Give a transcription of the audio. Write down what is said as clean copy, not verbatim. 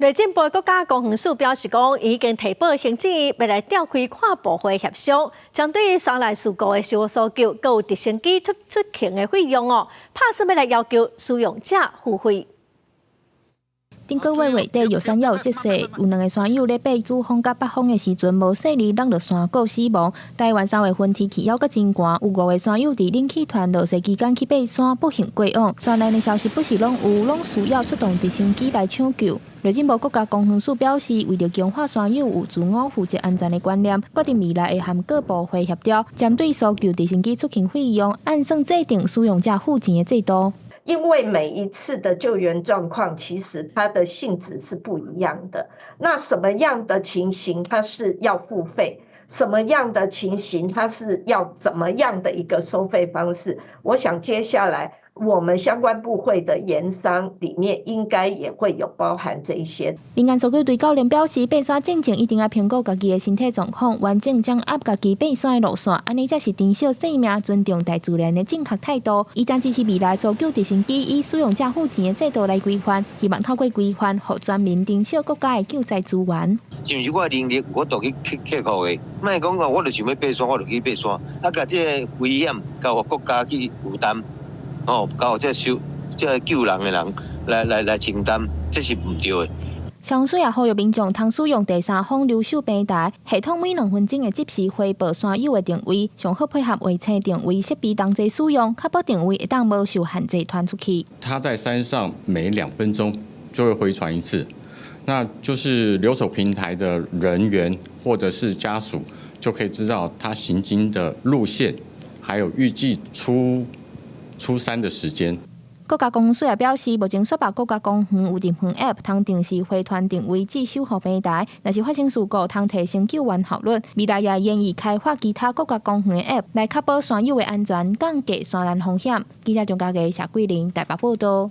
內政部國家公園署表示講，已經提報行政院欲來召開跨部會協商，針對山難事故的搜救，閣有直升機出勤的費用哦，拍算欲來要求使用者付費。頂個月月底，玉山有積雪，有兩个山友咧爬主峰佮北峰的時陣，無細膩挵著山谷死亡。台灣3月份天氣猶閣真寒，有五个山友佇冷氣團落雪期間去爬山，不幸過往。山難的消息不時攏有，攏需要出動直升機來搶救。內政部國家公園署表示，為著強化山友有自我負責安全的觀念，決定未來會和各部會協調，針對搜救直升機出勤費用，按算制定使用者付錢的制度。因為每一次的救援狀況，其實它的性質是不一樣的。那什麼樣的情形，它是要付費？什麼樣的情形，它是要怎麼樣的一個收費方式？我想接下來我們相關部會的研商裡面，應該也會有包含這一些。民間搜救隊教練表示，爬山進前一定愛評估家己的身體狀況，完整掌握家己爬山的路線，按呢才是珍惜生命、尊重大自然的正確態度。伊將支持未來搜救直升機以使用者付錢的制度來規範，希望透過規範，予全民珍惜國家的救災資源。是毋是我的能力有法度去克服的？莫講哦，我就想欲爬山，我就去爬山，啊，共這个危險交予國家去負擔。哦，交予這個這个救人的人來承擔，這是毋對的。消防署也呼籲民眾通使用第三方留守平台系統，每2分鐘會即時回報山友的定位，上好配合衛星定位設備同齊使用，確保定位會當無受限制傳出去。他在山上每2分鐘就會回傳一次，那就是留守平台的人員或者是家屬就可以知道他行經的路線，還有預計出山的時間。國家公園署也表示，目前雪霸國家公園有入園 App，通定時回傳定位至守護平台。若是發生事故，通提升救援效率。未來也研議開發其他國家公園的 App，來確保山友的安全，降低山難風險。記者張家傑、謝桂玲台北報道。